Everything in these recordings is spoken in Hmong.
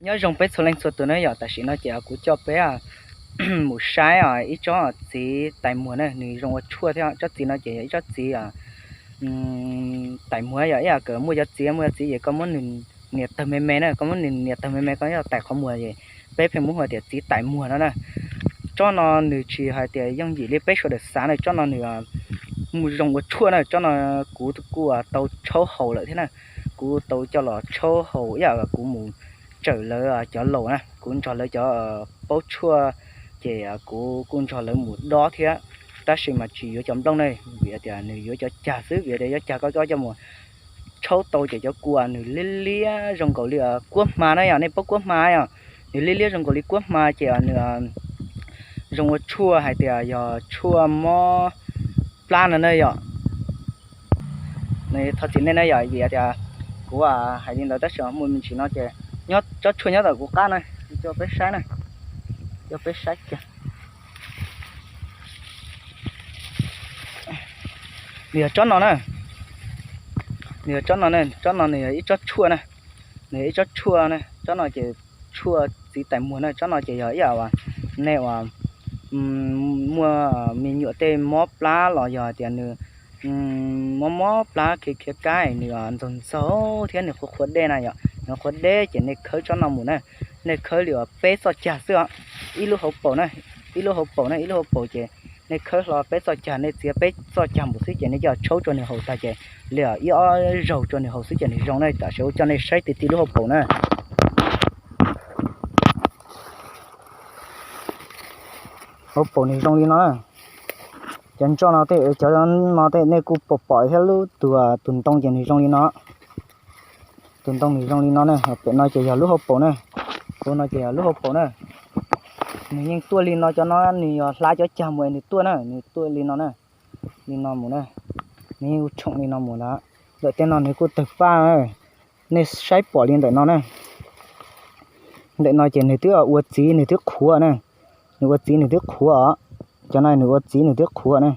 Nyob zoo peb txhua leej txhua tus na yom, tam sim no ces kuv coj peb mus saib ib tsob txiv tais muag na, nws zoo ua tshuaj thiab. Tsob txiv no ces yog ib tsob txiv tais muag, yog ib yam muaj cov txiv, muaj cov txiv ces koj muab nws nias tawg me me na, koj muab nws nias tawg me me koj yog tais qhov muag ces peb pheej muab hu tias txiv tais muag no na. Tsob no nws tsis hais tias yooj yim li peb sawv daws xav na, tsob no nws zoo ua tshuaj na. Tsob no kuv kuj tau tshaub haus lawm thiab na, kuv tau coj los tshaub haus ib yam kuv mus tsawm lawv cov laus na, kuv nrog lawv cov paub tshuaj ces kuv kuj nrog lawv mus dob thiab, tab sis mas tsis yuav cov nplooj ne, vim tias nws yuav cov cag xwb, vim tias cov cag koj coj mus tshaub tau ces cov kua nws liab liab zoo nkaus li kuab hma na yom, nej paub kuab hma yom, nws liab liab zoo nkaus li kuab hma ces nws zoo ua tshuaj hais tias yog tshuaj mob plab no na yom. Thov txim nej na yom, vim tias kuv hais li ntawd tab sis muaj me ntsis no ces nyob tsob tshuaj nyob tom kuv qab na, coj peb saib na, coj peb saib kiag. Nws yog tsob no na, nws yog tsob no na, tsob no nws yog ib tsob tshuaj na, nws yog ib tsob tshuaj na, tsob no ces tshuaj txiv tais muag na, tsob no ces yog ib yam uas nej uas muaj me nyuam tej mob plab los yog hais tias nws mob mob plab khiav khiav kab nws ntxaug ntxaug thiab nws qhuav qhuav dej na yom, nws qhuav dej ces nej khawb tsob no mus na, nej khawb li uas peb txoj cag xwb os, ib lub hauv paus na, ib lub hauv paus na, ib lub hauv paus ces nej khawb hlo peb txoj cag, nej txiav peb txoj cag npaum xwb ces nej coj tshaub rau nws haus tag ces li ib ob zaug rau nws haus xwb ces nws zoo na. Tam sim ua coj nej saib tiag tiag lub hauv paus na. Hauv paus nws zoo li no. Cov ntsooj no tej, cov no tej nej kuj pom pom thiab, lub tus, tus ntoo ces nws zoo li no. Tus ntoo nws zoo li no na, pem no ces yog lub hauv paus na. Tus no ces yog lub hauv paus na. Nws yeej tuaj li no, cov no nws yog hla cov cag mus nws tuaj na, nws tuaj li no na. Li no mus na, nws yeej ua tshoom li no mus lawm. Ntawm tej no nws kuj tawg paj na. Nej saib pom li ntawm no na. Ntawm no ces nws twb ua txiv nws twb qhuav na. Nws ua txiv nws twb qhuav os. Cov no nws ua txiv nws twb qhuav na.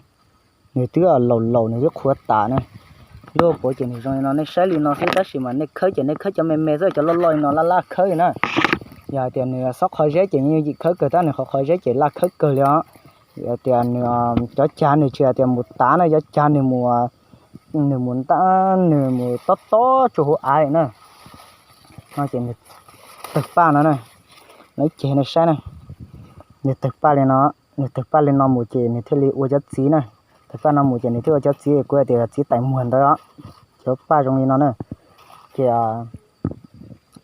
Nws twb laus laus nws twb qhuav tas na. Lub hauv paus ces nws zoo li no, nej saib li no xwb tab sis mas nej khawb ces nej khawb cov me me xwb, cov loj loj li no laj laj khawb li na. Yog hais tias nws xob qhov zeb ces yeej yim khawb kawg, tab nws qhov qhov zeb ces laj khawb kawg li os. Yog tias nws, cov cag nws tsis hais tias mus tav na, cov cag nws mus, nws mus nta, nws mus tob tob tsuas hauv av li na. No ces nws tawg paj no na, no ib ceg nej saib na, nws tawg paj li no, nws tawg paj li no mus ces nws thiaj li ua cov txiv na. Tawg paj no mus ces nws thiaj ua cov txiv, kuv hais tias txiv tais muag ntawd os. Cov paj zoo li no na, ces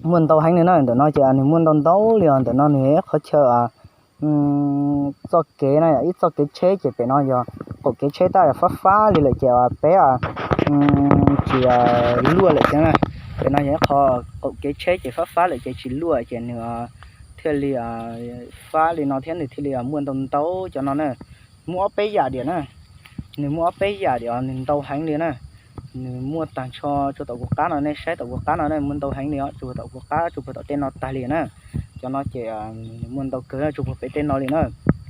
muaj ntau heev li na. Ntawm no ces nws muaj ntau ntau li os. Ntawm no nws ib qhov chaw txoj kev na, ib txoj kev tsheb ces pem no yog qaum kev tsheb tab fab fab li lawm ces peb tsis luaj lawm thiab na. Pem no yog ib qho qaum kev tsheb ces fab fab lawm ces tsis luaj ces nws thiaj li fab li no thiab nws thiaj li muaj ntau ntau cov no na. Muaj ob peb yam diam na, nws muaj ob peb yam diam, nws ntau heev li na. Nws muaj tag nrho tsuas tom kuv qab no, nej saib tom kuv qab no na, muaj ntau heev li os, tsuas tom kuv qab tsuas puag tom tej no tag li na. Cov no ces nws muaj ntau kawg tsuas puag pem tej no li na.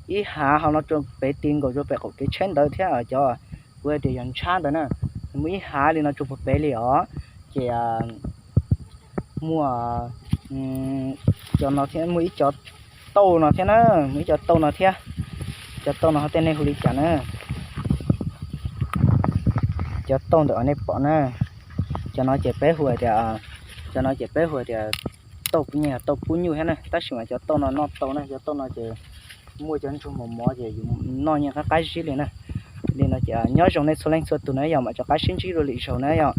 Ib hav hauv no tsuas pem ti nkaus rau pem qaum kev tsheb ntawd thiab cov kuv hais tias yog ntshab ntawd na, nws muaj ib hav li no tsuas puag pem li os. Ces muaj cov no thiab, muaj ib cov tauj no thiab na, muaj ib cov tauj no thiab. Cov tauj no ho tej nej hu li cas na? Cov tauj ntawm nej pom na, cov no ces peb hu tias, cov no ces peb hu tias tauj, yeej yog tauj pub nyuj thiab na, tab sis mas cov tauj no noj tau na, cov tauj no ces muaj cov ntsuag mos mos ces yus noj yeej qab qab zib li na. Li no ces nyob zoo nej txhua leej txhua tus na yom, mam rov qab sib ntsib dua lwm zaus na yom.